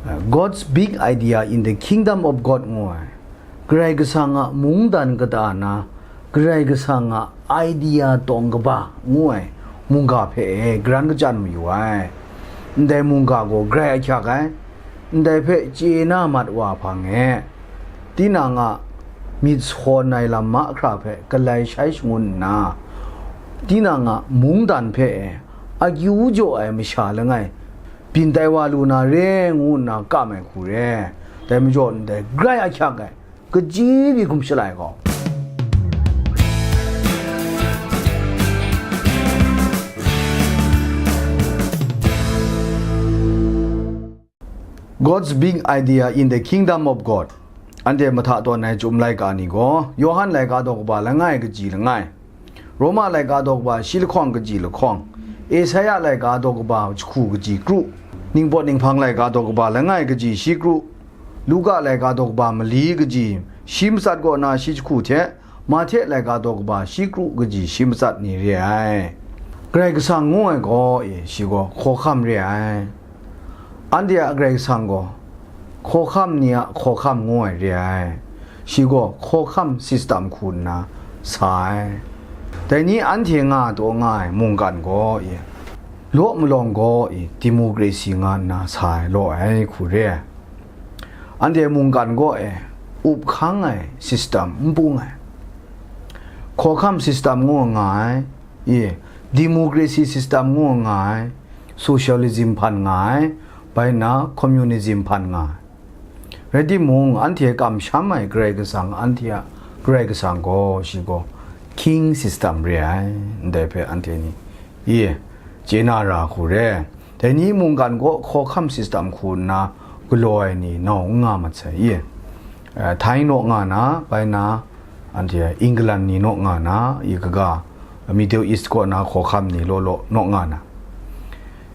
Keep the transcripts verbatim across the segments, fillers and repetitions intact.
God's Big Idea in the Kingdom of God ngu ai, Karai Kasang a mungdan kata na, Karai Kasang a idea tawng kaba ngu ai mungga hpe e garan kachyan mayu ai. Ndai mungga gaw grai ahkyak ai. Ndai hpe chye na mat wa hpang e, tinang a myit sawn ai lam mahkra hpe galai shai shangun nna, tinang a mungdan hpe e akyu jaw ai masha langai byin tai wa lu na re ngu nna kam ai hku re. Dai majaw ndai grai ahkyak ai, kaji mi hkum shalai gaw, God's Big Idea in the Kingdom of God, anhte mahta tawn ai Chyum laika ni gaw, Yawhan laika daw kaba langai kaji langai, Roma laika daw kaba shi lahkawng kaji lahkawng, Esaia laika daw kaba jahku kaji kru, Ningpawt Ninghpang laika daw kaba langai kaji shi kru, Luka laika daw kaba mali kaji shi matsat kaw na shi jahku hte, Mahte laika daw kaba shi kru kaji shi matsat ni re ai. Karai Kasang ngu ai gaw e, shi gaw hkawhkam re ai. Anhte a Karai Kasang gaw hkawhkam ni a hkawhkam ngu ai re ai. Shi gaw hkawhkam system hku nna sa ai. Dai ni anhte nga taw nga ai mungkan gaw e, law malawng gaw e, democracy nga nna sa ai law ai hku re ai. Anhte mungkan gaw e, up hkang ai system n pung ai. Hkawhkam system ngu nga ai, i, democracy system ngu nga ai, socialism hpan nga ai, bai nna communism hpan nga ai. Rai timung, anhte kamsham ai Karai Kasang, anhte a Karai Kasang gaw, shi gaw king system re ai, ndai hpe anhte ni, i, chye na ra hku re. Dai ni mungkan gaw hkawhkam system hku nna galaw ai ni nau n nga mat sai, i, eh, Thai naw nga na, bai na, anhte England ni naw nga na, i kaga, Middle East kaw na hkawhkam ni law law naw nga na.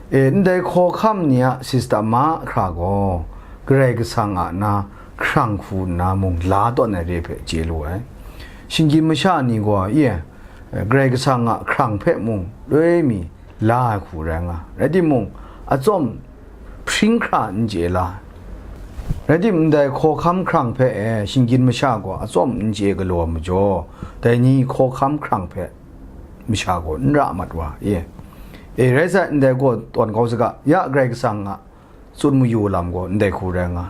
E, ndai hkawhkam ni a system mahkra gaw, Karai Kasang a na hkrang hku nna mung la tawn ai re hpe chye lu ai. Shinggyim masha ni gaw, i, Karai Kasang a hkrang hpe mung loi mi la ai hku rai nga. Rai timung, atsawm hpring hkra n chye la. Rai timung, ndai hkawhkam hkrang hpe e shinggyim masha gaw atsawm n chye galaw ai majaw, dai ni hkawhkam hkrang hpe masha gaw n ra mat wa, e. E, rai sai, ndai gaw tawn kau saga, ya Karai Kasang a tsun mayu lam gaw ndai hku rai nga.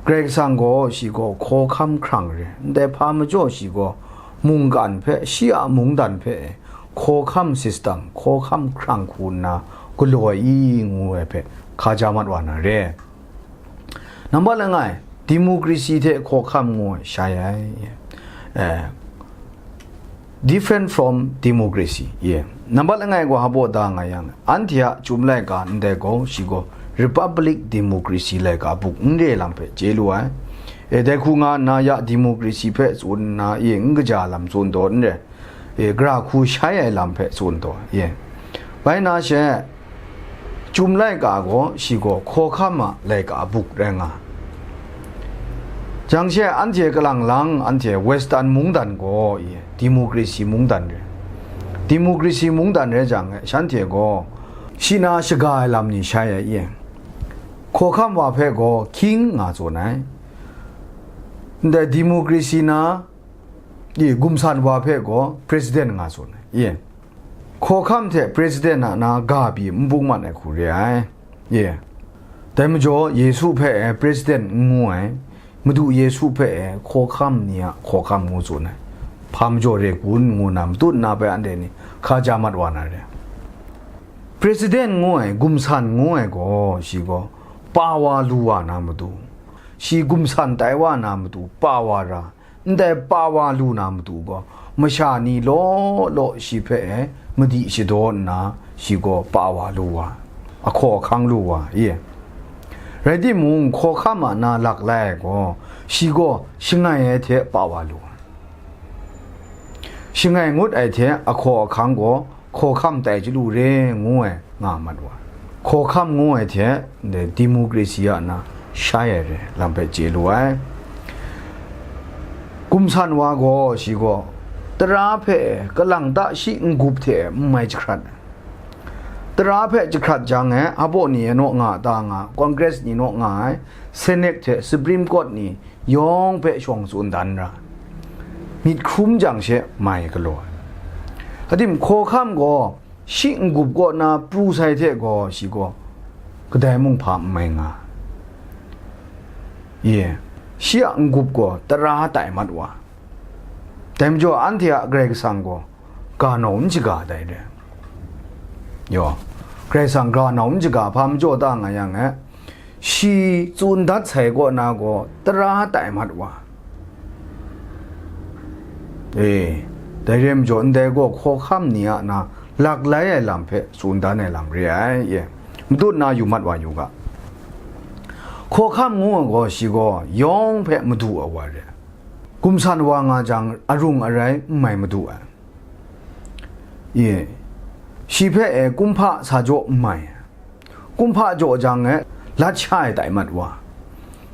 Karai Kasang gaw shi gaw hkawhkam hkrang re, ndai hpa majaw shi gaw mungkan hpe, shi a mungdan hpe hkawhkam system, hkawhkam hkrang hku nna galaw ai i ngu ai hpe hkaja mat wa na re. Nambat langai, democracy hte hkawhkam ngu ai shai ai. Eh, different from democracy. Ye. Nambat langai gaw hpa da nga yang, anhte a Chyum laika ndai gaw, shi gaw Republic Democracy laika buk n re lam hpe chye lu ai. E, dai hku nga nna ya democracy hpe tsun nna, ye, n kaja lam tsun taw n re. E, gara hku shai ai lam hpe tsun taw, ye. Bai na she, Chyum laika gaw, shi gaw hkawhkam a laika buk rai nga. Jang she anhte kalang lang, anhte Western mungdan gaw, i, democracy mungdan re. Democracy mungdan re jang, shanhte gaw, shi na shaga ai lam ni shai ai, i. Hkawhkam wa hpe gaw king nga tsun ai. Ndai democracy na, i, gumsan wa hpe gaw president nga tsun ai, i. Hkawhkam hte president a na ga pyi n bung mat ai hku re ai. Ye. Dai majaw, Yesu hpe e president n ngu ai, Madu Yesu hpe e hkawhkam ni a hkawhkam ngu tsun ai. Hpa majaw re kun ngu na matut na bai anhte ni hkaja mat wa na re. President ngu ai, gumsan ngu ai gaw, shi gaw pa wa lu wa na matu, shi gumsan tai wa na matu pa wa ra, ndai pa wa lu na matu gaw, masha ni law law shi hpe e madi shadaw nna, shi gaw pa wa lu wa, ahkaw ahkang lu wa, i. Rai timung, hkawhkam a na lak lai ai gaw, shi gaw shangai ai hte pa wa lu wa, shangai ngut ai hte ahkaw ahkang gaw hkawhkam tai chyalu re ngu ai nga mat wa. Hkawhkam ngu ai hte, ndai democracy a na shai ai re lam hpe chye lu ai. Gumsan wa gaw, shi gaw tara hpe kalang ta shi n-gup hte n mai jahkrat ai. Tara hpe jahkrat jang e, abaw ni e naw nga ta nga, Congress ni naw nga ai, Senate hte Supreme Court ni yawng hpe shawng tsun dan ra, myit hkrum jang she mai galaw ai. Adim hkawhkam gaw shi n-gup kaw na pru sai hte gaw shi gaw kadai mung hpa n mai nga. Ye, shi a n-gup gaw tara tai mat wa. Dai majaw anhte a Karai Kasang gaw ga nau n shaga dai re. Yaw, Karai Kasang ga nau n shaga hpa majaw ta nga yang e, shi tsun dat sai kaw na gaw tara tai mat wa. E, dai re majaw ndai gaw hkawhkam ni a na lak lai ai lam hpe tsun dan ai lam re ai, ye. Matut na yu mat wa yu ga. Hkawhkam ngu ai gaw shi gaw yawng hpe madu ai wa re. Gumsan wa nga jang arung arai n mai madu ai. Ye, shi hpe e kumhpa sa jaw n mai. Kumhpa jaw jang e lat sha ai tai mat wa.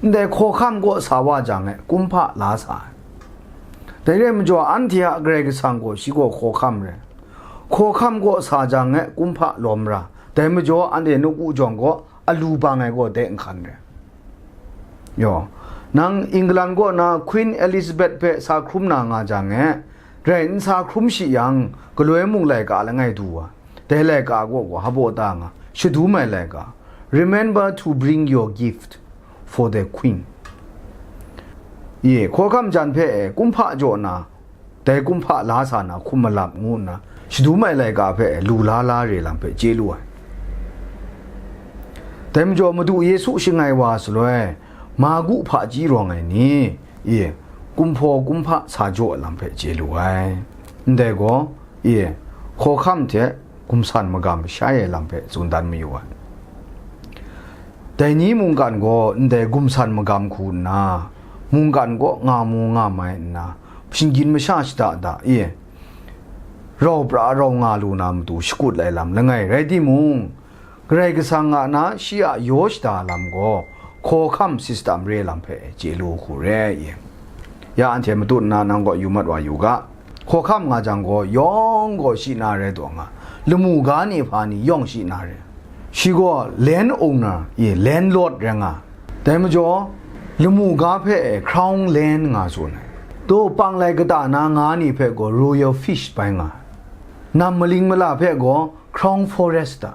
Ndai hkawhkam kaw sa wa jang e kumhpa la sa ai. Dai re majaw anhte a Karai Kasang gaw shi gaw hkawhkam re. Hkawhkam kaw sa jang e kumhpa lawm ra. Dai majaw anhte nawku jawng gaw alu bang ai gaw dai nhkan re. Yaw, nang England kaw na Queen Elizabeth hpe sa hkrum na nga jang e, rai n sa hkrum shi yang, galoi mung laika langai du wa, dai laika kaw gaw hpabaw ta nga, shadum ai laika, "Remember to bring your gift for the Queen." Ye, hkawhkam jan hpe e, kumhpa jaw na, dai kumhpa la sa na hkum malap ngu nna, shadum ai laika hpe lu la la re lam hpe chye lu ai. Dai majaw, Madu Yesu shangai wa saloi, magu hpaji rawng ai ni, e, kumhpaw kumhpa sa jaw ai lam hpe chye lu ai. Ndai gaw, e, hkawhkam hte gumsan magam shai ai lam hpe tsun dan mayu ai. Dai ni mungkan gaw ndai gumsan magam hku nna, mungkan kaw nga mu nga mai nna, shinggyim masha shada da e, rau pra rau nga lu na matu shakut ai lam langai rai timung, Karai Kasang a na shi a yaw shada lam gaw hkawhkam system re lam hpe chye lu hku re e. Ya anhte matut nna nang kaw yu mat wa yu ga. Hkawhkam nga jang gaw, yawng gaw shi na rai taw nga, lamu ga ni hpa ni yawng shi na rai. Shi gaw land owner, e, landlord rai nga. Dai majaw, lamu ga hpe e crown land nga tsun ai. Taw, panglai kata na nga ni hpe gaw royal fish bai nga. Nam maling mala hpe gaw crown forest a.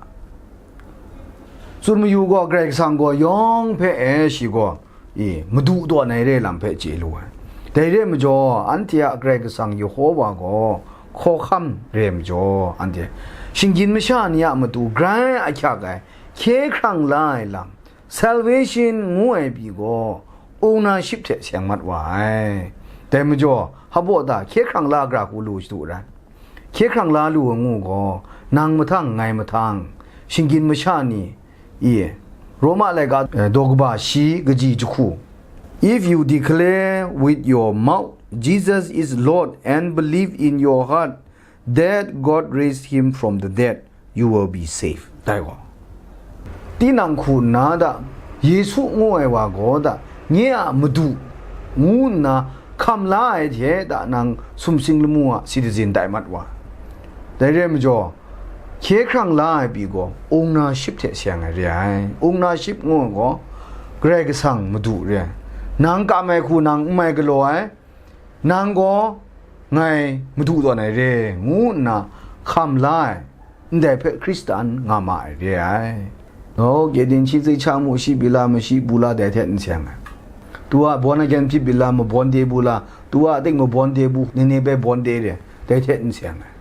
Tsun mayu gaw, Karai Kasang gaw yawng hpe e shi gaw, e, madu tawn ai re lam hpe chye lu ai. Dai re majaw, anhte a Karai Kasang Yehowa gaw hkawhkam re majaw, anhte shinggyim masha ni a matu grai ahkyak ai, hkye hkrang la ai lam, salvation ngu ai pyi gaw, ownership hte seng mat wa ai. Dai majaw, hpabaw ta hkye hkrang la gara hku lu shadu rai. Hkye hkrang la lu ai ngu gaw, nang mahtang, ngai mahtang, shinggyim masha ni, e, Roma laika, eh, daw kaba shi kaji jahku, "If you declare with your mouth Jesus is Lord and believe in your heart that God raised him from the dead, you will be saved." Dai gaw, tinang hku nna da, Yesu ngu ai wa gaw da, nye a Madu ngu nna hkam la ai hte da, nang sumsing lamu a citizen tai mat wa. Dai re majaw, hkye hkrang la ai pyi gaw, ownership hte seng ai re ai. Ownership ngu ai gaw, Karai Kasang Madu re ai. Nang kam ai hku nang n mai galaw ai, nang gaw ngai Madu tawn ai re, ngu nna hkam la ai, ndai hpe Hkristan nga ma ai re ai. Gaw, kye din shi zai cha mu shi bila ma shi bu la dai hte n seng ai. Tu a born again hpyi bila ma born de bu la, tu a atik ma born de bu, ni ni bai born de re, dai hte n seng ai.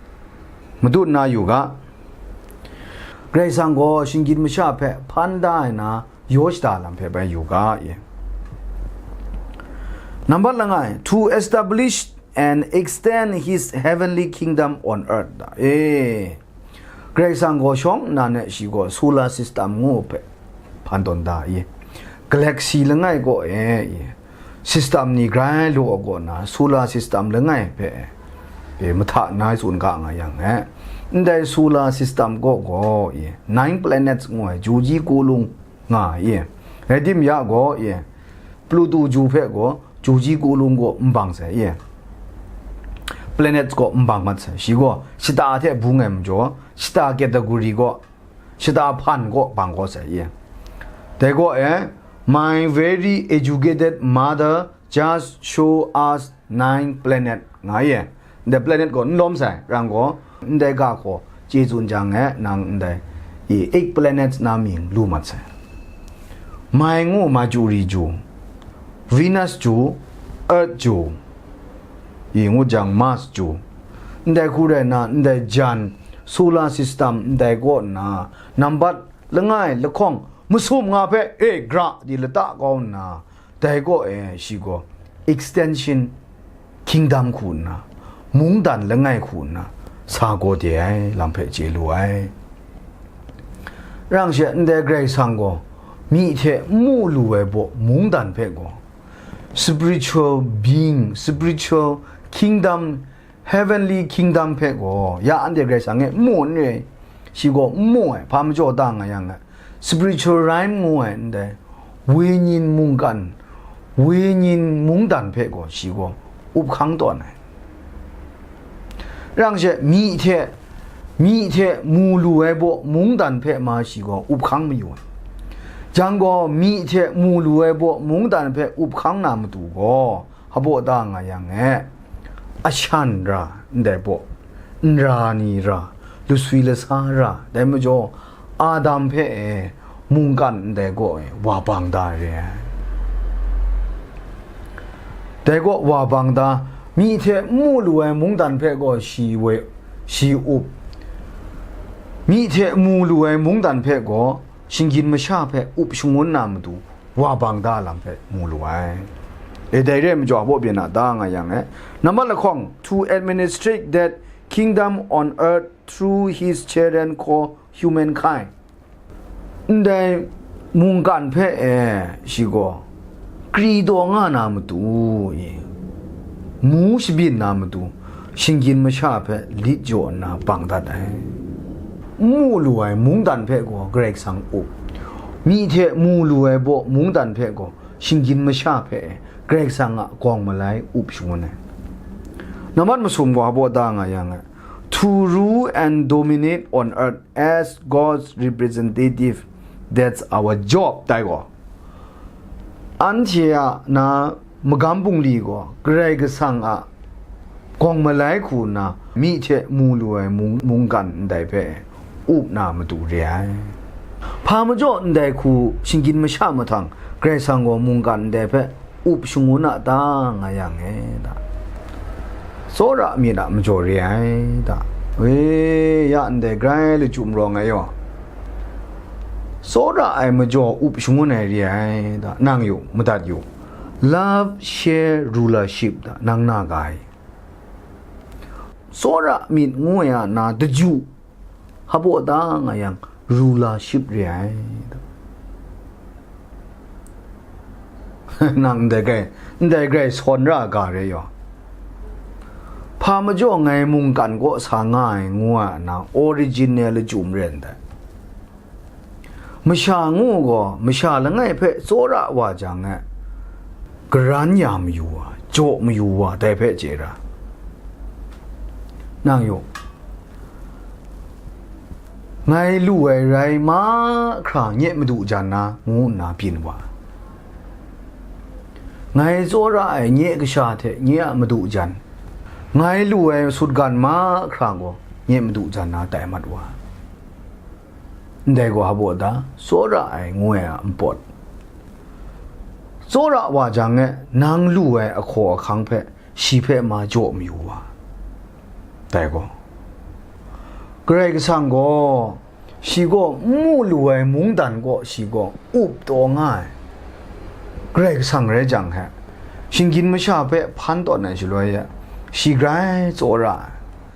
Matut na yu ga, Karai Kasang gaw shinggyim masha hpe hpan da ai na, yaw shada lam hpe bai yu ga e. Nambat langai, to establish and extend his heavenly kingdom on earth. E, Karai Kasang gaw shawng nnan e shi gaw solar system ngu hpe hpan tawn da e. Galaxy langai kaw e, e, system ni grai lu ai kaw na, solar system langai hpe, e, mahta na tsun ga nga yang e. Ndai solar system kaw gaw, e, nine planets ngu ai, juji kulung nga ai, e. Rai tim ya gaw, e, Pluto ju hpe gaw, juji kulung gaw n bang sai, e. Planets gaw n bang mat sai. Shi gaw shata hte bung ai majaw, shata category gaw shata hpan kaw bang kaw sai ye. Dai gaw e, my very educated mother just show us nine planet nga ye. Ndai planet gaw n lawm sai, rang gaw, ndai ga hkaw chye tsun jang e, nang ndai i eight planets na mying lu mat sai. Mai ngu Mercury ju, Venus ju, Earth ju, i ngut jang Mars ju, ndai hku rai nna, ndai jan, solar system ndai kaw nna, nambat langai lahkawng masum nga hpe e gra di lata kau nna, dai kaw e shi gaw extension kingdom hku nna, mungdan langai hku nna, sa gaw de ai lam hpe chye lu ai. Rang she ndai Karai Kasang gaw myi hte n mu lu ai baw mungdan hpe gaw, spiritual being, spiritual kingdom, heavenly kingdom hpe gaw ya anhte Karai Kasang e n mu n re, shi gaw n mu ai, hpa majaw da nga yang e, spiritual realm ngu ai ndai, wenyin mungkan, wenyin mungdan hpe gaw shi gaw up hkang tawn ai. Rang she, myi hte, myi hte mu lu ai baw mungdan hpe ma shi gaw up hkang mayu ai. Jang gaw, myi hte mu lu ai baw mungdan hpe up hkang na matu gaw, hpaw da nga yang e, ashan ra, ndai baw, nra ni ra, laswi lasa ra, dai majaw, Adam hpe e mungkan ndai gaw e wa bang da re ai. Dai gaw wa bang da, myi hte n mu lu ai mungdan hpe gaw shi we, shi up, myi hte mu lu ai mungdan hpe gaw shinggyim masha hpe up shangun na matu wa bang da lam hpe mu lu ai. E dai re ai majaw, hpaw byin a da nga yang e, nambat lahkawng, to administrate that kingdom on earth through his children called humankind. Ndai mungkan hpe e shi gaw kri taw nga na matu i, mu shabyin na matu, shinggyim masha hpe lit jaw nna bang dat ai. N mu lu ai mungdan hpe gaw Karai Kasang up, myi hte mu lu ai baw mungdan hpe gaw shinggyim masha hpe Karai Kasang a gawng malai up shangun ai. Nambat masum gaw hpaw da nga yang e, to rule and dominate on earth as God's representative, that's our job, tai gaw. Anhte a na magam bungli gaw Karai Kasang a gawng malai hku nna myi hte mu lu ai mung-, mungkan ndai hpe up na matu re ai. Hpa majaw ndai hku shinggyim masha mahtang Karai Kasang gaw mungkan ndai hpe up shangun a ta nga yang e ta, tsawra myit a majaw re ai ta, we ya ndai grai lachyum rawng ai yaw, tsawra ai majaw up shangun ai re ai ta, nang yu, madat yu, love share rulership ta, nang na ga ai. Tsawra myit ngu ai a na daju, hpaw da nga yang, rulership re ai. Nang ndai grai, ndai grai sawn ra ga re yaw. Hpa majaw ngai mungkan kaw sa nga ai ngu a na, original lachyum re ndai. Masha ngu gaw, masha langai hpe tsawra wa jang e, garan ya mayu wa, jaw mayu wa, dai hpe chye ra. Nang yu, ngai lu ai rai mahkra nye madu jan na, ngu nna byin wa. Ngai tsawra ai nye kasha hte nye a madu jan, ngai lu ai sutgan mahkra gaw nye madu jan na tai mat wa. Ndai gaw hpaw da, tsawra ai ngu ai a npawt. Tsawra wa jang e, nang lu ai ahkaw ahkang hpe shi hpe ma jaw mayu wa. Dai gaw, Karai Kasang gaw, shi gaw n mu lu ai mungdan kaw shi gaw up taw nga ai. Karai Kasang rai jang hte, shinggyim masha hpe hpan tawn ai shaloi e, shi grai tsawra ai.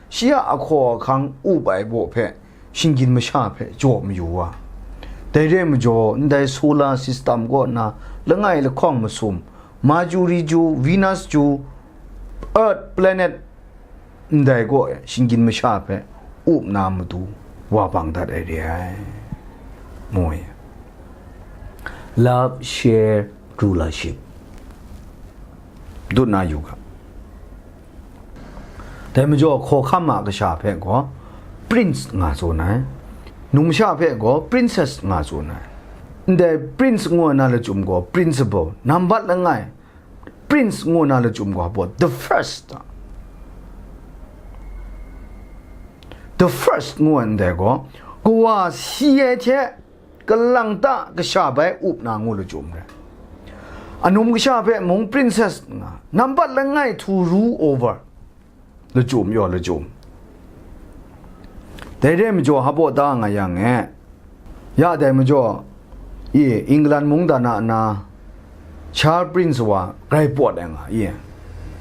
Shi a ahkaw ahkang up ai baw hpe, shinggyim masha hpe jaw mayu wa. Dai re ai majaw, ndai solar system kaw na langai lahkawng masum, Mercury ju, Venus ju, Earth planet ndai kaw e shinggyim masha hpe up na matu wa bang dat ai re ai. Moi. Love share rulership. Dut na yu ga. Dai majaw, hkawhkam a kasha hpe gaw prince nga tsun ai. Numsha hpe gaw princess nga tsun ai. Ndai prince ngu ai na lachyum gaw principal, nambat langai, prince ngu ai na lachyum gaw hpaw the first. The first ngu ai ndai gaw, kawa si ai hte kalang ta kasha bai up na ngu lachyum rai. Anum kasha hpe mung princess nga, nambat langai to rule over lachyum yaw lachyum. Dai re majaw, hpaw da nga yang e, ya dai majaw, i, England mungdan a na, Charles Prince wa grai pawt ai nga, i,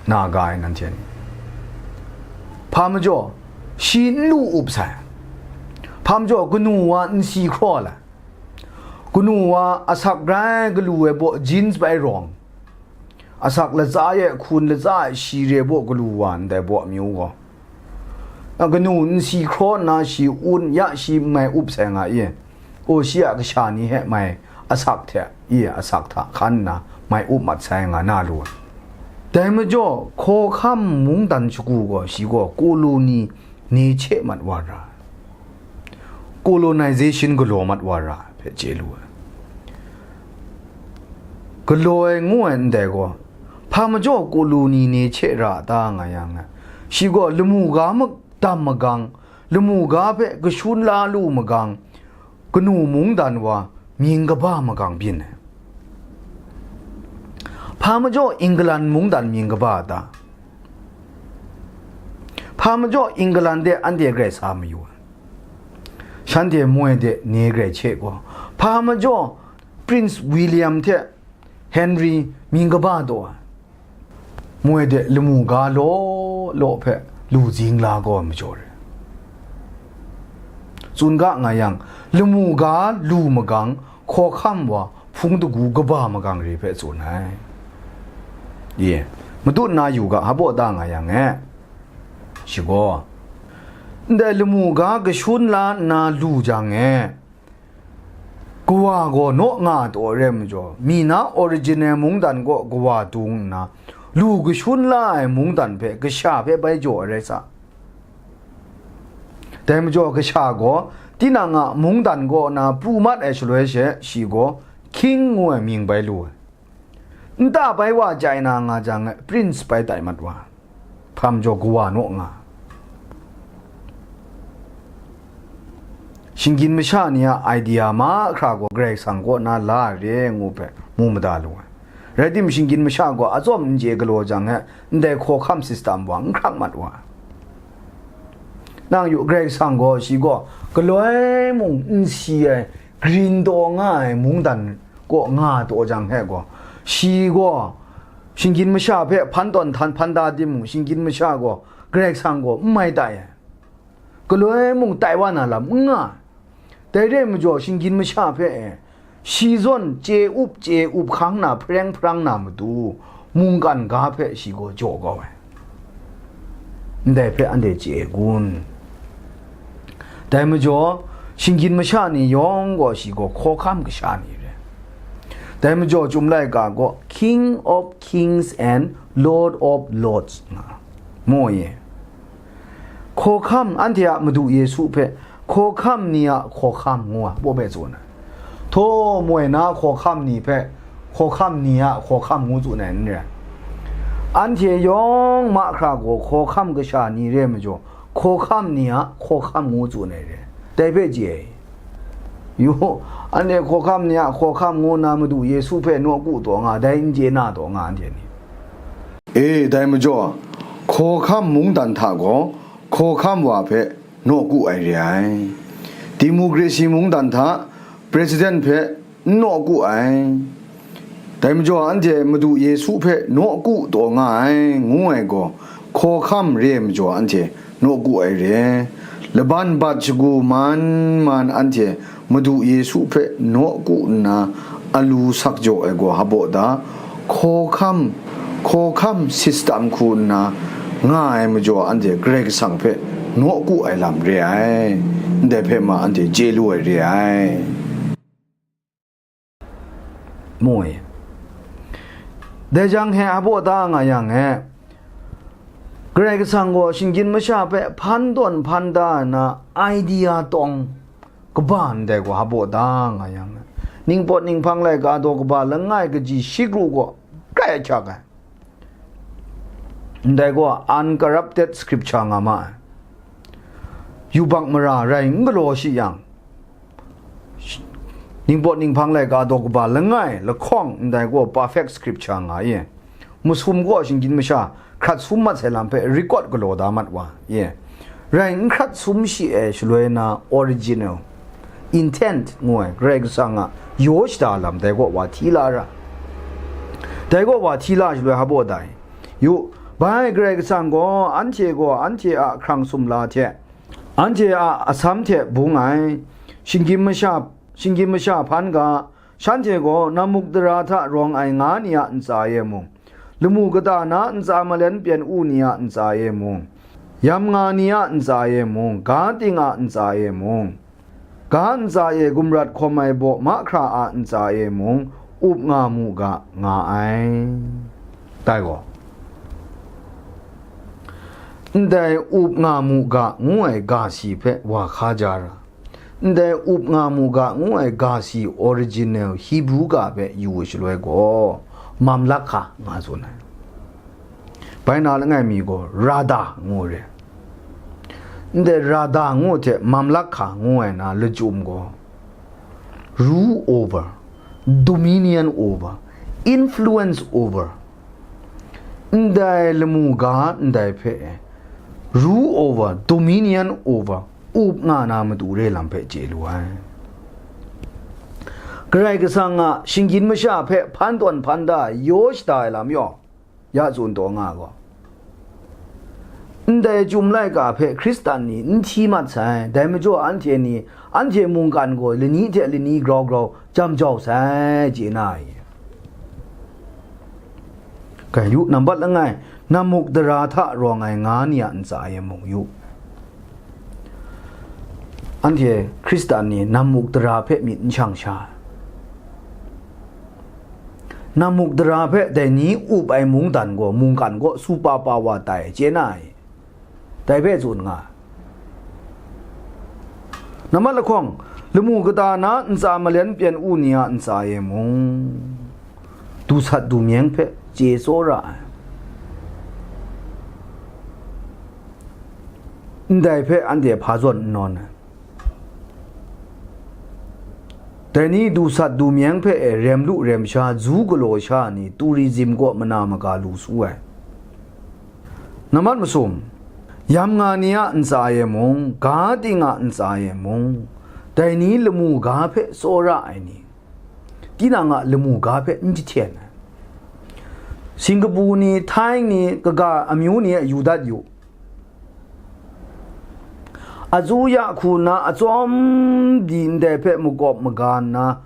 na ga ai nanhte ni. Hpa majaw, shi n lu up sai. Hpa majaw, kanu wa n si hkraw ai. Kanu wa asak grai galu ai baw jeans bai rawng, asak latsa e hkun latsa e shi re baw galu wa ndai baw amyu gaw, a kanu n si hkraw nna shi un ya shi mai up sai nga i, o shi a kasha ni he mai asak hte i asak hta hkan nna mai up mat sai nga na lu ai. Dai majaw, hkawhkam mungdan shagu gaw shi gaw kulu ni ne che mat wa ra, colonization galaw mat wa ra hpe chye lu ai. Galaw ai ngu ai ndai gaw, hpa majaw kulu ni ne che ra a ta nga yang e, shi gaw lamu ga madam magang, lamu ga hpe kashun la lu magang, kanu mungdan wa mying kaba magang byin ai. Hpa majaw England mungdan mying kaba a ta? Hpa majaw England de anhte grai sa mayu ai? Shanhte moi de ni grai che gaw, hpa majaw Prince William hte Henry mying kaba taw ai? Moi de lamu ga law law hpe lu zing la gaw ai majaw re. Tsun ga nga yang, lamu ga lu magang, hkawhkam wa hpung dagu kaba magang re hpe tsun ai. Ye, matut na yu ga, hpaw da nga yang e, shi gaw, ndai lamu ga kashun la nna lu jang e, kawa gaw naw nga taw ai rai majaw, mi na original mungdan kaw kawa dung nna, lu kashun la ai mungdan hpe kasha hpe bai jaw ai rai sa. Dai majaw, kasha gaw tinang a mungdan kaw na pru mat ai shaloi she, shi gaw king ngu ai mying bai lu ai. Nta bai wa chyai na nga jang, prince bai tai mat wa, hpa majaw kawa naw nga. Shinggyim masha ni a idea mahkra gaw Karai Kasang kaw na la ai re ngu hpe mu mada lu ai. Rai timung, shinggyim masha gaw atsawm n chye galaw jang e, ndai hkawhkam system wa n hkrak mat wa. Nang yu, Karai Kasang gaw shi gaw galoi mung n si ai, green taw nga ai mungdan kaw nga taw jang he gaw, shi gaw shinggyim masha hpe hpan tawn htan hpan da timung, shinggyim masha gaw Karai Kasang gaw n mai tai ai. Galoi mung tai wa na lam n nga ai. Dai re ai majaw, shinggyim masha hpe e, shi zawn chye up chye up hkang na hpareng hparang na matu, mungkan ga hpe shi gaw jaw kau ai. Ndai hpe anhte chye ai kun? Dai majaw, shinggyim masha ni yawng gaw shi gaw hkawhkam kasha ni re. Dai majaw, Chyum laika gaw King of Kings and Lord of Lords nga, mu ye. Hkawhkam, anhte a Madu Yesu hpe hkawhkam ni a hkawhkam ngu ai, paw bai tsun ai. Htaw moi na hkawhkam ni hpe hkawhkam ni a hkawhkam ngu tsun ai n rai. Anhte yawng mahkra gaw hkawhkam kasha ni re ai majaw, hkawhkam ni a hkawhkam ngu tsun ai re. Dai hpe chye ai. Yu, anhte hkawhkam ni a hkawhkam ngu nna Madu Yesu hpe nawku taw nga, dai n chye na taw nga, anhte ni. E, dai majaw, hkawhkam mungdan hta gaw hkawhkam wa hpe nawku ai re ai. Democracy mungdan hta president hpe n nawku ai. Dai majaw, anhte Madu Yesu hpe nawku taw nga ai, ngu ai gaw, hkawhkam re ai majaw, anhte nawku ai re. Laban bat shagu man man anhte Madu Yesu hpe nawku nna alu sak jaw ai gaw, hpaw da, hkawhkam, hkawhkam system hku nna nga ai majaw, anhte Karai Kasang hpe nawku ai lam re ai. Ndai hpe ma anhte chye lu ai re ai. Mu ai. Dai jang he hpaw da nga yang e, Karai Kasang gaw shinggyim masha hpe hpan tawn hpan da ai na idea tawng, kaba ndai gaw hpa baw da nga yang, ningpawt ninghpang laika daw kaba langai kaji shi kru gaw grai ahkyak ai. Ndai gaw uncorrupted scripture nga ma ai. Yubak mara rai n galaw shi yang, ningpawt ninghpang laika daw kaba langai lahkawng ndai gaw perfect scripture nga i. Masum gaw shinggyim masha hkrat sum mat sai lam hpe record galaw da mat wa i. Rai n hkrat sum shi ai shaloi na original intent ngu ai Karai Kasang a yaw shada lam dai gaw wa hti la ra. Dai gaw wa hti la shaloi hpa baw da i. Yu, bai Karai Kasang gaw anhte gaw anhte a hkrang sumla hte, anhte a atsam hte bung ai, shinggyim masha, shinggyim masha hpan ga, shanhte gaw Nammukdara hta rawng ai nga ni a ntsa e mung, lamu kata na ntsa malen pyen u ni a ntsa e mung, yamnga ni a ntsa e mung, ga ting a ntsa e mung, ga ntsa e gumrat hkawm ai baw mahkra a ntsa e mung up nga mu ga, nga ai. Dai gaw, ndai up nga mu ga ngu ai ga si hpe wa hka ja ra, ndai up nga mu ga ngu ai ga si original Hebrew ga hpe yu shaloi gaw, mamlakha nga tsun ai. Bai na langai mi gaw rada ngu re. Ndai rada ngu hte mamlakha ngu ai na lachyum gaw, rule over, dominion over, influence over, ndai lamu ga ndai hpe rule over, dominion over, up nga na matu re lam hpe chye lu ai. Karai Kasang a shinggyim masha hpe hpan tawn hpan da yaw shada ai lam yaw, ya tsun taw nga gaw, ndai Chyum laika hpe Hkristan ni n hti mat sai, dai majaw anhte ni, anhte mungkan gaw lani hte lani grau grau jam jau sai, chye na ai. Kai yu, nambat langai, Nammukdara hta rawng ai nga ni a ntsa e mung yu. Anhte Hkristan ni Nammukdara hpe myit n shang sha. Nammukdara hpe dai ni up ai mungdan gaw, mungkan gaw super power tai, chye na ai. Dai hpe tsun nga. Nambat lahkawng, lamu kata na ntsa malen pyen u ni a ntsa e mung, du sat du myeng hpe chye tsawra ai. Ndai hpe anhte hpa zawn n nawn ai. Dai ni du sat du myeng hpe e rem lu rem sha, zu galaw sha ni tourism kaw mana maga lu su ai. Nambat masum, yamnga ni a ntsa e mung, ga ting a ntsa e mung, dai ni lamu ga hpe tsawra ai ni, tinang a lamu ga hpe n jahten ai. Singkapu ni, Thai ni, kaga amyu ni e yu dat yu. Azu ya hku nna atsawm di ndai hpe makawp maga nna,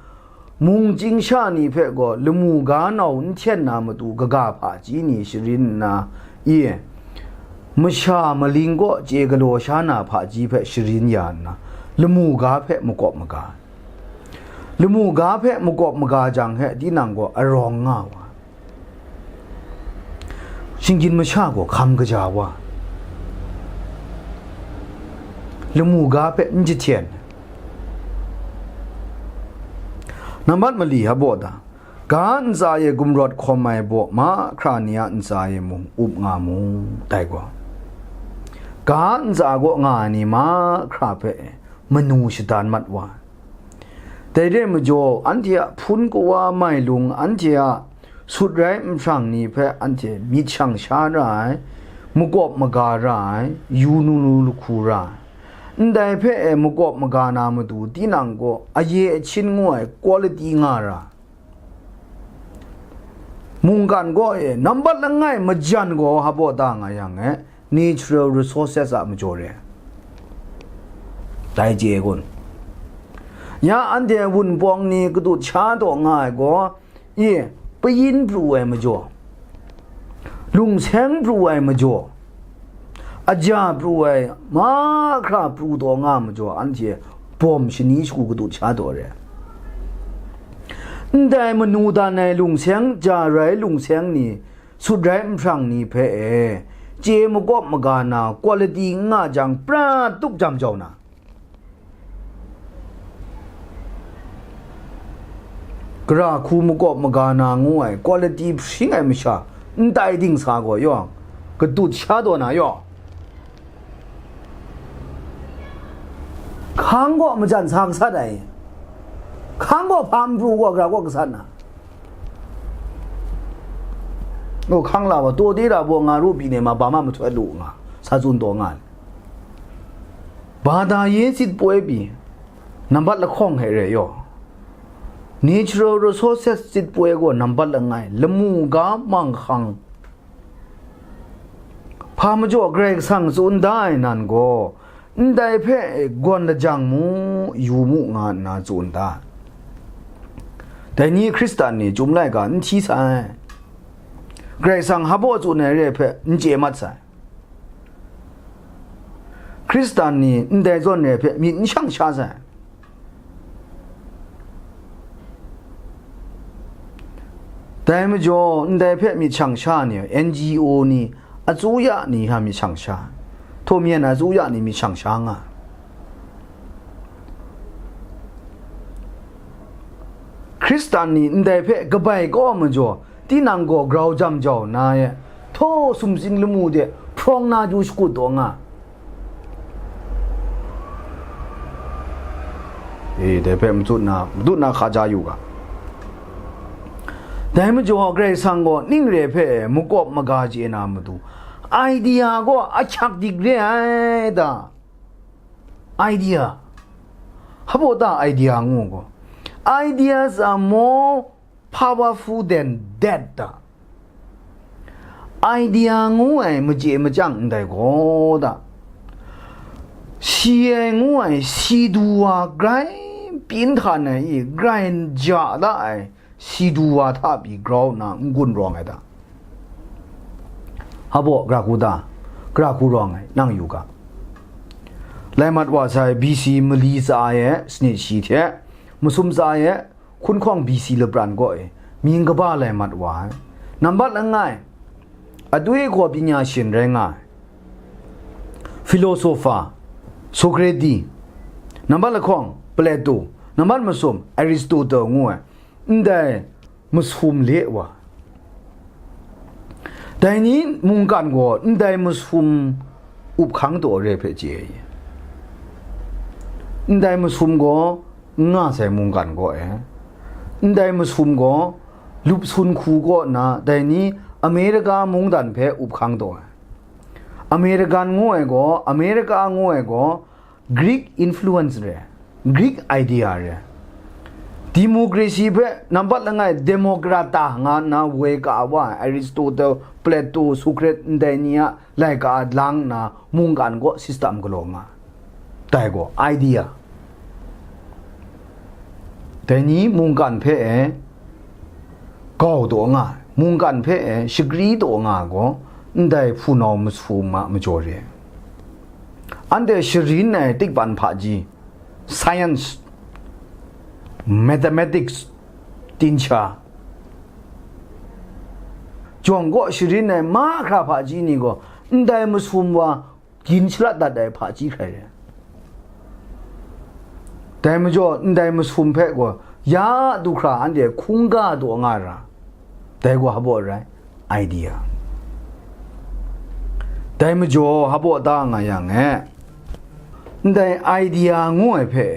mung chying sha ni hpe gaw lamu ga nau n hten na matu kaga hpaji ni sharin nna, i, masha maling kaw chye galaw sha na hpaji hpe sharin ya nna, lamu ga hpe makawp maga ai. Lamu ga hpe makawp maga jang he tinang gaw arawng nga wa, shinggyim masha gaw hkam kaja wa, lamu ga hpe n jahten. Nambat mali a baw da, ga ntsa e gumrawt hkawm ai baw mahkra ni a ntsa e mung up nga mu, dai gaw, ga ntsa kaw nga ai ni mahkra hpe manu shadan mat wa. Dai re ai majaw, anhte a hpun kawa mailung, anhte a sut rai nhprang ni hpe anhte myit shang sha ra ai, makawp maga ra ai, yu nu lu lahku ra ai. Ndai hpe e makawp maga na matu tinang gaw aye achin ngu ai quality nga ra. Mungkan gaw e nambat langai majan gaw hpa baw da nga yang e, natural resources a majaw re ai. Dai chye gun. Ya anhte Wunpawng ni katut sha taw nga ai gaw, i, payin pru ai majaw, lungseng pru ai majaw, aja pru ai mahkra pru taw nga majaw, anhte bawm shani shagu katut sha taw re ai. Ndai manu dan ai lungseng, ja rai lungseng ni, sut rai nhprang ni hpe e, chye makawp maga na quality n nga jang, pra tup jam jau na, Gara hku makawp maga na ngu ai quality hpring ai masha n tai dingsa gaw yawng, katut sha taw na yawng, hkang gaw majan sa gasat ai, hkang gaw hpa n pru gaw gara gaw gasat na, o hkang la wa, taw de ra baw nga ru pyi ne ma, ba ma mahtoi lu nga, sa tsun taw nga ai. Bada ye sit poi pyi, nambat lahkawng hte re yaw, natural resources sit poi gaw nambat langai, lamu ga manghkang, hpa majaw Karai Kasang tsun da ai nan gaw, ndai hpe gawn lajang mu, yu mu nga nna tsun da. Dai ni Hkristan ni chyum laika n hti sai. Karai Kasang hpa baw tsun ai re ai hpe n chye mat sai. Hkristan ni ndai zawn re ai hpe myit n shang sha sai. Dai majaw, ndai hpe myit shang sha ni, N G O ni, atsuya ni hta myit shang sha, htaw myen atsuya ni myit shang sha nga. Hkristan ni ndai hpe kabai kau majaw, tinang gaw grau jam jau na e, htaw sumsing lamu de hprawng na du shakut taw nga. E, dai hpe matut na, matut na hka ja yu ga. Dai majaw, Karai Kasang gaw ning re hpe makawp maga chye na matu, idea gaw ahkyak dik re ai ta? Idea. Hpa baw ta idea ngu gaw, ideas are more powerful than death ta? Idea ngu ai machye machyang ndai gaw ta? Si ai ngu ai si du wa grai pyin htan ai i, grai n ja da ai si du wa hta pyi grau nna n gun rawng ai ta? Hpa baw, gara hku ta? Gara hku rawng ai, nang yu ga. Lai mat wa sai B C mali tsa e sanit shi hte, masum tsa e hkunhkawng B C lapran kaw e mying kaba lai mat wa ai. Nambat langai, adwi gaw panya shin rai nga ai, philosopher, Socrates, nambat lahkawng, Plato, nambat masum, Aristotle ngu ai, ndai masum le wa. Dai ni mungkan gaw ndai masum up hkang taw re hpe chye ai. Ndai masum gaw n nga sai mungkan gaw e. Ndai masum gaw lup sun hku kaw nna dai ni Amerika mungdan hpe up hkang taw ai. American ngu ai gaw, Amerika ngu ai gaw, Greek influence re, Greek idea re. Democracy hpe nambat langai demokrata nga nna woi ka wa ai Aristotle, Plato, Socrates ndai ni a laika lang nna mungkan gaw system galaw nga. Dai gaw idea. Dai ni mungkan hpe e gau taw nga ai, mungkan hpe e shagri taw nga ai gaw, ndai hpunau masum a majaw re. Anhte sharin ai tikpan hpaji, science, mathematics, tincha, jawng kaw sharin ai mahkra hpaji ni gaw, ndai masum wa gin shalat dat ai hpaji hkrai re. Dai majaw, ndai masum hpe gaw ya du hkra anhte hkungga taw nga ra, dai gaw hpa baw rai? Idea. Dai majaw hpa baw ta nga yang e, ndai idea ngu ai hpe,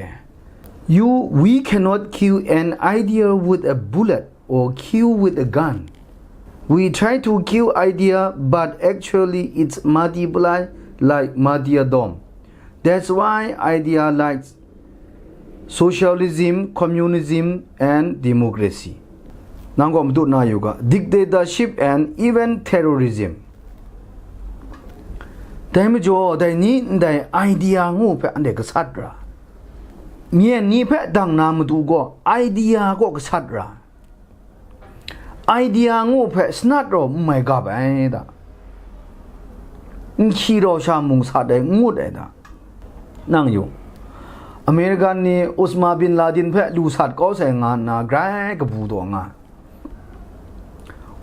you, we cannot kill an idea with a bullet or kill with a gun. We try to kill idea, but actually it's multiply like martyrdom. That's why idea like socialism, communism, and democracy. Nang gaw matut na yu ga, dictatorship and even terrorism. Dai majaw, dai ni ndai idea ngu hpe anhte gasat ra. Myen ni hpe dang na matu gaw, idea gaw gasat ra. Idea ngu hpe sanat rau n mai gap ai da. N hkyi rau sha mung sat ai, n ngut ai da. Nang yu, American ni Osama bin Laden hpe lu sat kau sai nga nna grai kabu taw nga.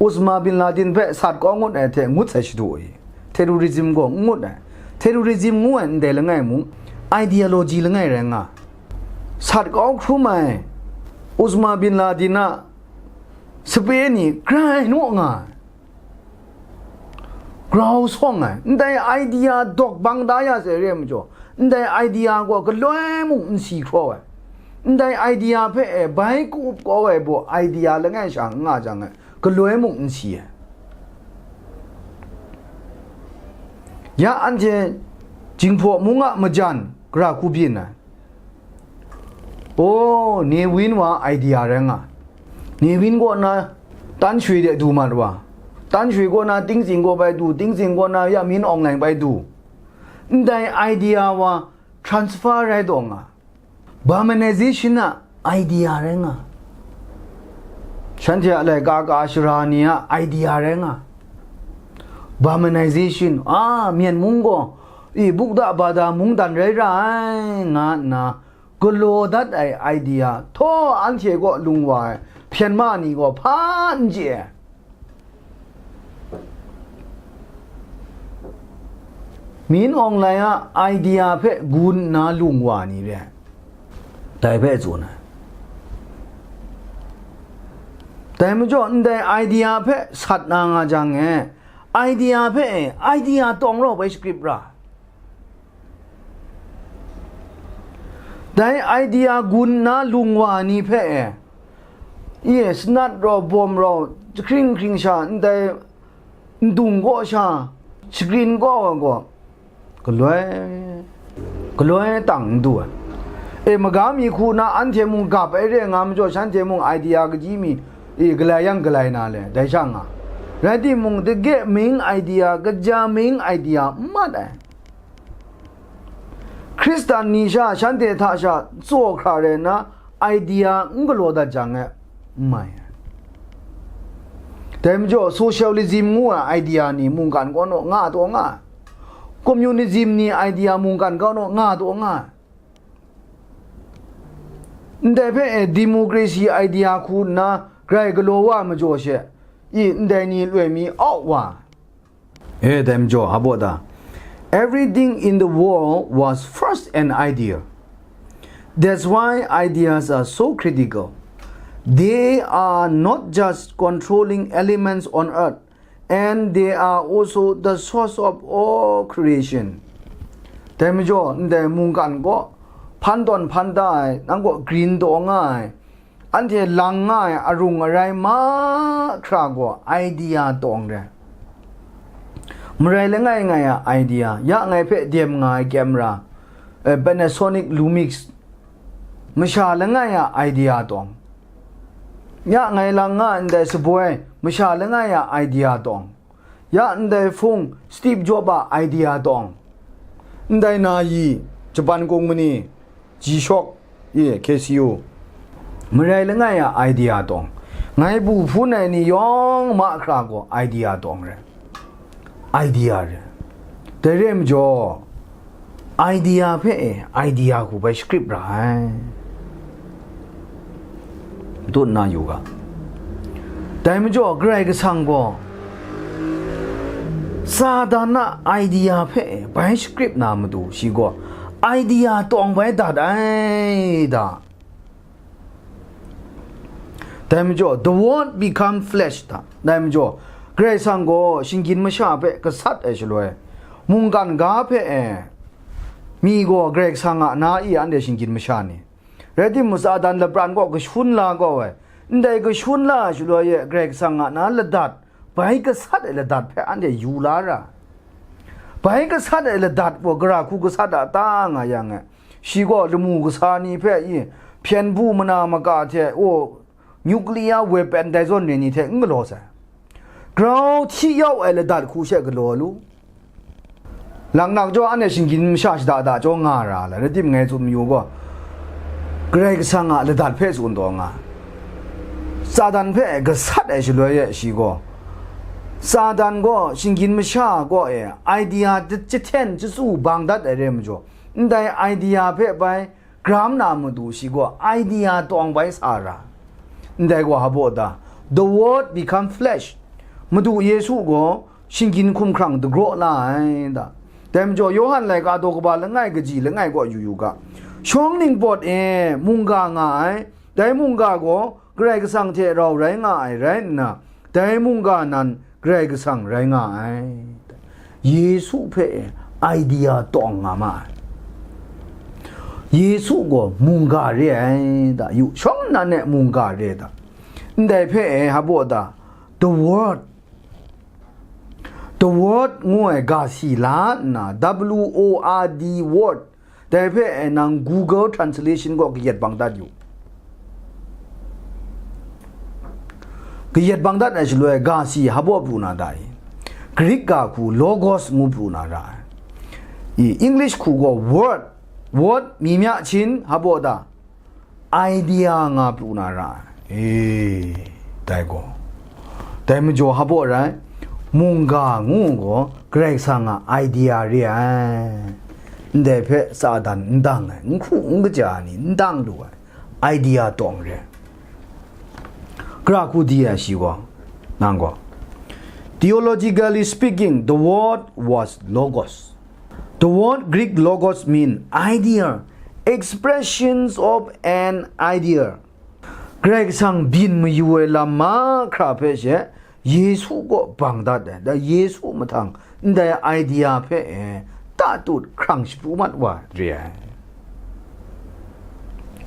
Osama bin Laden hpe sat kau ngut ai hte ngut sai shadu e, terrorism gaw n ngut ai. Terrorism ngu ai ndai langai mung, ideology langai rai nga. Sat kau hkrum ai, Osama bin Laden a sape ni grai naw nga ai, grau sawng ai, ndai idea dawk bang da ya sai re ai majaw, ndai idea gaw galoi mung n si hkraw ai, ndai idea hpe e bai ka-up kau ai baw idea langai sha n nga jang e, galoi mung n si ai. Ya anhte Jinghpaw mung a majan gara hku byin ai. Oh, Ne Win wa idea rai nga. Ne Win kaw na Tan Shwe de du mat wa. Tan Shwe kaw na Tingzing kaw bai du, Tingzing kaw na ya Min Aung Hlaing bai du. Ndai idea wa transfer rai taw nga. Burmanization a idea rai nga. Shanhte a laika ka shara ni a idea rai nga. Burmanization, a, Myen mung gaw, i, Buddha bada mungdan rai ra ai, nga nna galaw dat ai idea, htaw anhte kaw lung wa ai hpyen ma ni gaw hpa n chye ai. Min Aung Hlaing a idea hpe gun nna lung wa ni re ai, dai hpe tsun ai. Dai majaw, ndai idea hpe sat na nga jang e, idea hpe e, idea tawng rau bai shagrip ra. Dai idea gun nna lung wa ni hpe e, i e, sanat rau, bawm rau, jahkring hkring sha, ndai ndung kaw sha, shagrin kaw ai gaw, galoi, galoi tang n du ai. E, maga mi hku na anhte mung gap ai re nga majaw, shanhte mung idea kaji mi, e, galai yang galai na le, dai sha nga. Rai timung, dage ming idea, kaja ming idea n mat ai. Hkristan ni sha, shanhte hta sha tsaw hkra rai nna, idea n galaw dat jang e, n mai ai. Dai majaw, socialism ngu ai idea ni mungkan kaw naw nga taw nga ai. Communism ni idea mungkan kaw naw nga taw nga ai. Ndai hpe e democracy idea hku nna grai galaw wa ai majaw she, i, ndai ni loi mi au wa. E, dai majaw, hpa baw ta? Everything in the world was first an idea. That's why ideas are so critical. They are not just controlling elements on earth, and they are also the source of all creation. Dai majaw, ndai mungkan kaw hpan tawn hpan da ai, nang kaw green taw nga ai, anhte lang nga ai arung arai mahkra gaw idea tawng re. Marai langai ngai a idea, ya ngai hpe dem nga ai camera, eh, Panasonic Lumix, masha langai a idea tawng. Ya ngai lang nga ai ndai saboi, masha langai a idea tawng. Ya ndai hpung, Steve Jobs a idea tawng. Ndai na yi, Japan kung mani, G-Shock, e, Casio. Marai langai a idea tawng. Ngai bu hpun ai ni yawng mahkra gaw idea tawng re. Idea re. Dai re ai majaw, idea hpe e, idea hku bai shagrip ra ai. Dut na yu ga. Dai majaw, Karai Kasang gaw Satan a idea hpe e bai shagrip na matu, shi gaw idea tawng bai dat ai da. Dai majaw, the word become flesh da. Dai majaw, Karai Kasang gaw shinggyim masha hpe gasat ai shaloi, mungkan ga hpe e, mi gaw Karai Kasang a na i anhte shinggyim masha ni. Rai timung, Satan lapran gaw kashun la gaw ai. Ndai kashun la ai shaloi e, Karai Kasang a na ladat, bai gasat ai ladat hpe anhte yu la ra. Bai gasat ai ladat gaw gara hku gasat a ta nga yang e, shi gaw lamu kasa ni hpe i hpyen bu mana maka hte, o, nuclear weapon dai zawn re ni hte n galaw sai. Grau hti yau ai ladat hku she galaw lu. Laknak jaw anhte shinggyim masha shada da jaw nga ra ai, rai timung ngai tsun mayu gaw, Karai Kasang a ladat hpe tsun taw nga. Satan hpe gasat ai shaloi e shi gaw, Satan gaw shinggyim masha kaw e idea jahten jahtu bang dat ai re majaw, ndai idea hpe bai gram na matu shi gaw idea tawng bai sa ra. Ndai gaw hpa baw ta? The word become flesh. Madu Yesu gaw shinggyim hkumhkrang dagraw la ai da. Dai majaw, Yawhan laika daw kaba langai kaji langai kaw yu yu ga, shawng ningpawt e mungga nga ai, Dai mungga gaw Karai Kasang hte rau rai nga ai rai nna, dai mungga nan Karai Kasang rai nga ai. Yesu hpe idea tawng nga ma ai. Yesu gaw mungga re ai da, yu shawng nnan e mungga re da. Ndai hpe e hpa baw da, the word, the word ngu ai ga si la nna, W O R D word, dai hpe e nang Google Translation gaw kayat bang dat yu. Kayat bang dat ai shaloi ga si hpa baw pru na da i? Greek ga hku logos ngu pru na ra ai. I English hku gaw word, word mi mya chin hpa baw da, idea nga pru na ra ai. E, dai gaw, dai majaw hpa baw rai, mungga ngu gaw Karai Kasang a idea re ai. Ndai hpe Satan n dang ai, n hku n kaja ai ni n dang lu ai, idea tawng re ai. Gara hku di ai shi gaw, nang gaw, theologically speaking, the word was logos. The word Greek logos mean idea, expressions of an idea. Karai Kasang byin mayu ai lam mahkra hpe she Yesu kaw bang dat ai, da Yesu mahtang ndai idea hpe e tatut hkrang shapru mat wa re ai.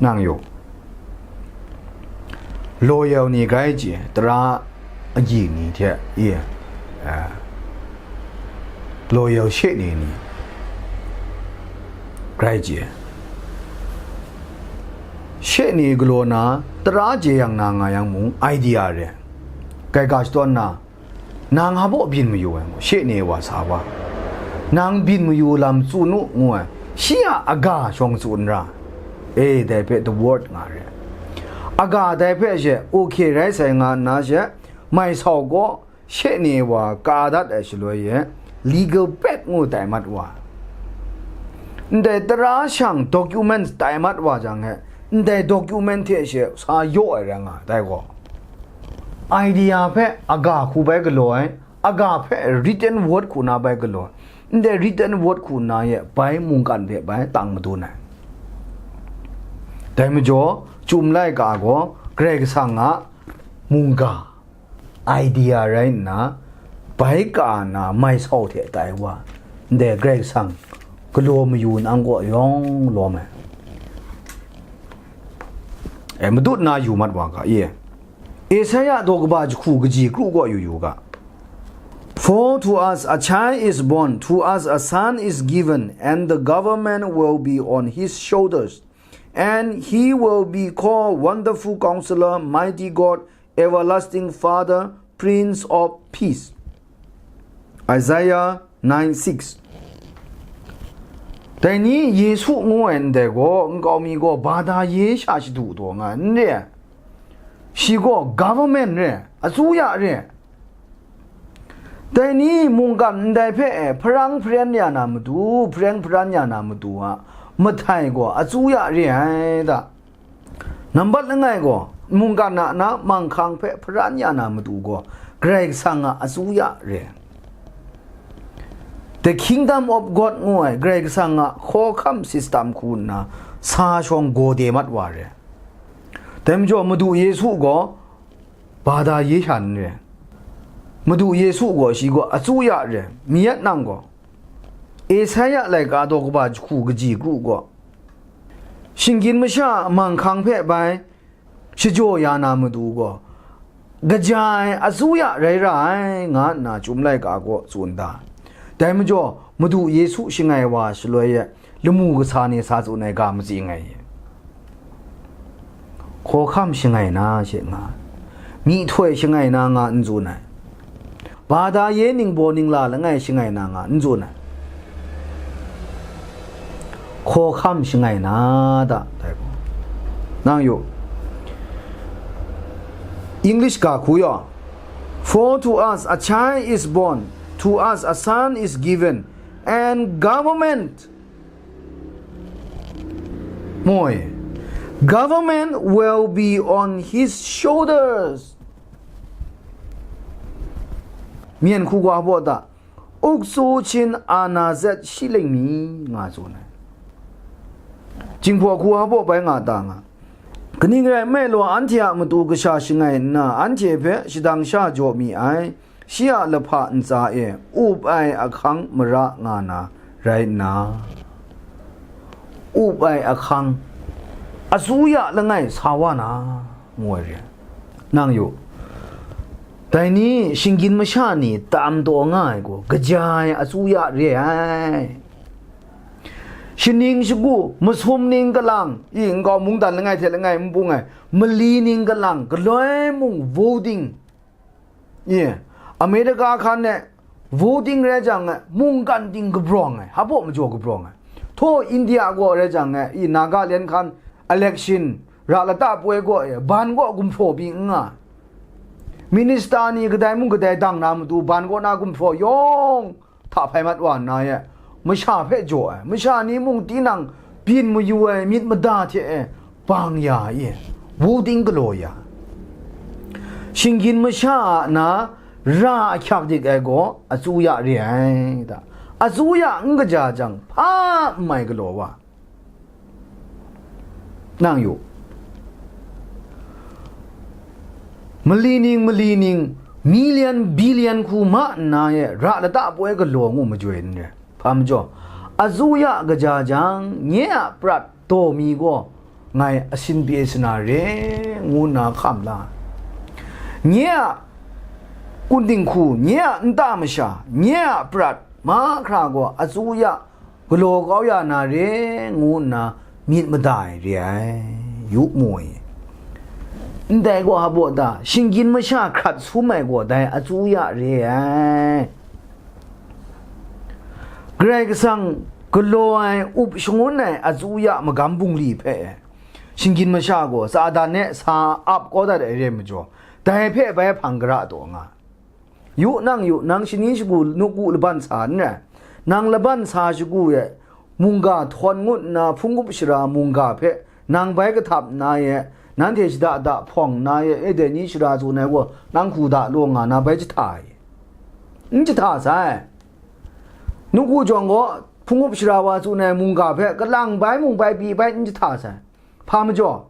Nang yu, loyal ni grai chye, tara agyi ni hte, e, a, loyal she ni ni grai chye. She ni galaw na, tara jeyang na nga yang mung, idea re. Kai ga shadawn na, nang hpa baw byin mayu ai ngu, she ni wa sa wa. Nang byin mayu lam tsun u, ngu ai, shi a aga shawng tsun ra. E, dai hpe the word nga re. Aga dai hpe she, okay rai sai nga nna she, mai sau gaw, she ni wa ka dat ai shaloi e, legal pad ngu tai mat wa. Ndai tara shang documents tai mat wa jang e, ndai document hte she sa yaw ai rai nga, dai gaw. Idea hpe aga hku bai galaw ai, aga hpe written word hku na bai galaw ai, ndai written word hku na e bai mungkan hpe bai tang madun ai. Dai majaw, Chyum laika gaw Karai Kasang a mungga, idea rai nna, bai ka na mai sau hte tai wa, ndai Karai Kasang galaw mayu nang kaw yawng lawm ai. E, madut na yu mat wa ga, e. Isaya daw kaba jahku kaji kru gaw yu yu ga. For to us a child is born, to us a son is given, and the government will be on his shoulders, and he will be called Wonderful Counselor, Mighty God, Everlasting Father, Prince of Peace. Isaiah nine six. Dai ni Yesu ngu ai ndai gaw, nkau mi gaw Bada ye sha shadu taw nga ai n re ai. Shi gaw government re ai, အစိုးရ re ai. Dai ni mungkan ndai hpe e hparang hparen ya na matu, hpareng hparan ya na matu a, mahtai gaw အစိုးရ re ai da. Nambat langai gaw, mungkan a na manghkang hpe hparan ya na matu gaw, Karai Kasang a အစိုးရ re ai. The Kingdom of God ngu ai Karai Kasang a hkawhkam system hku nna sa shawng gaw de mat wa re ai. Dai majaw, Madu Yesu gaw Bada ye sha n re ai. Madu Yesu gaw shi gaw အစိုးရ re ai. Mi yat nang gaw, Isaya laika daw kaba jahku kaji kru gaw, shinggyim masha a manghkang hpe bai shajaw ya na matu gaw, kaja ai အစိုးရ rai ra ai, nga nna Chyum laika gaw tsun da. Dai majaw, Madu Yesu shangai wa shaloi e, lamu kasa ni sa tsun ai ga matsing ai. Hkawhkam shangai na she nga, myihtoi shangai na nga n tsun ai. Bada ye ningbaw ningla langai shangai na nga n tsun ai. Hkawhkam shangai na da, dai gaw. Nang yu, English ga hku yaw, "For to us a child is born, to us a son is given, and government," moi, "government will be on his shoulders." Myen hku ga hpa da, "uksu chin ana zet shi leng mi," nga tsun ai. Jinghpaw hku hpa bai nga ta nga, Kaning rai nme law, anhte a matu kasha shangai nna, anhte hpe shadang sha jaw mi ai, shi a lahpa ntsa e up ai ahkang mara nga na rai nna, up ai ahkang, asuya langai sa wa na, ngu ai re. Nang yu, dai ni shinggyim masha ni tam taw nga ai gaw, kaja ai asuya re ai. Shaning shagu, masum ning kalang, i nkau mungdan langai hte langai n bung ai, mali ning kalang, galoi mung voting, i, America hkan e voting rai jang, mungkan ting kabrawng ai, hpaw majaw kabrawng ai. Htaw India gaw rai jang, i, Nagaland hkan election, ra lata poi gaw e, ban gaw gumhpraw pyi n nga. Minister ni kadai mung kadai dang na matu, ban kaw na gumhpraw yawng hta hpai mat wa nna e, masha hpe jaw ai, masha ni mung tinang byin mayu ai myit mada hte e bang ya i, voting galaw ya. Shinggyim masha a na ra ahkyak dik ai gaw asuya re ai ta. Asuya n kaja jang, hpa n mai galaw wa. Nang yu, mali ning, mali ning, million, billion hku ma nna e, ra lata poi galaw ngu majoi n re. Hpa majaw, asuya kaja jang, nye a prat daw mi gaw, ngai asin pyi ai sana re, ngu nna hkam la. Nye a kunding hku, nye a nta masha, nye a prat mahkra gaw, asuya galaw kau ya na re, ngu nna myit mada ai re ai, yu mu ai. Ndai gaw hpa baw ta, shinggyim masha hkrat sum ai gaw dai asuya re ai. Karai Kasang galaw ai, up shangun ai asuya magam bungli hpe, shinggyim masha gaw Satan e sa ap kau dat ai re majaw, dai hpe bai hpang gara taw nga. Yu nang yu, nang shani shagu nawku laban sa n rai. Nang laban sa shagu e, mungga htawn ngut nna hpung up shara mungga hpe nang bai kahtap nna e, nanhte shada da hpawng nna e, e dai ni shara tsun ai gaw, nang hku da law nga na bai jahta ai. N jahta sai. Nawku jawng gaw, hpung up shara wa tsun ai mungga hpe kalang bai mung bai pyi bai n jahta sai. Hpa majaw,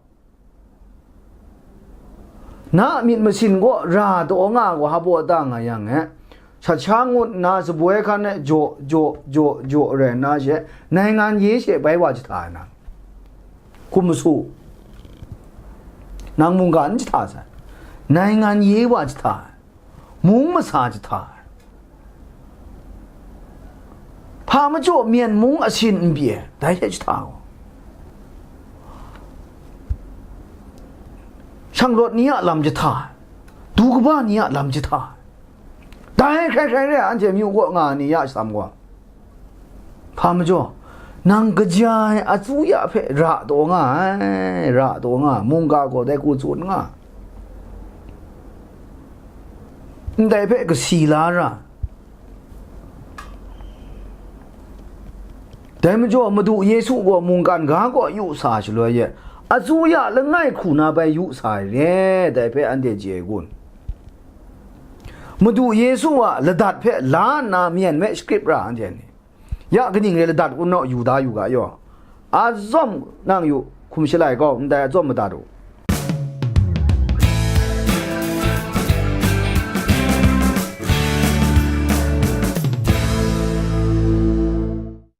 na myit masin gaw ra taw nga gaw, hpa baw ta nga yang e, shat sha ngut nna saboi hkan e jaw, jaw, jaw, jaw rai nna she, naingan ye she bai wa jahta ai na, hkum masu, nang mungga n jahta sai, naingan ye wa jahta ai. Mung masa jahta ai. Hpa majaw myen mung asin n pyi ai, dai hte jahta gaw, shanglawt ni a lam jahta ai, du kaba ni a lam jahta ai. Dai hkrai hkrai re ai, anhte myu kaw nga ai ni ya shatam gaw, hpa majaw, nang kaja ai asuya hpe ra taw nga ai, ra taw nga ai, mungga gaw dai hku tsun nga, ndai hpe kasi la ra. Dai majaw, Madu Yesu gaw mungkan ga kaw yu sa shaloi e, asuya langai hku na bai yu sa ai re, dai hpe anhte chye ai kun? Madu Yesu a ladat hpe la nna myen me shakrip ra anhte ni, ya kaning re ladat kun naw yu da yu ga yaw? Azawm nang yu, hkum shalai gaw ndai azawm madat u.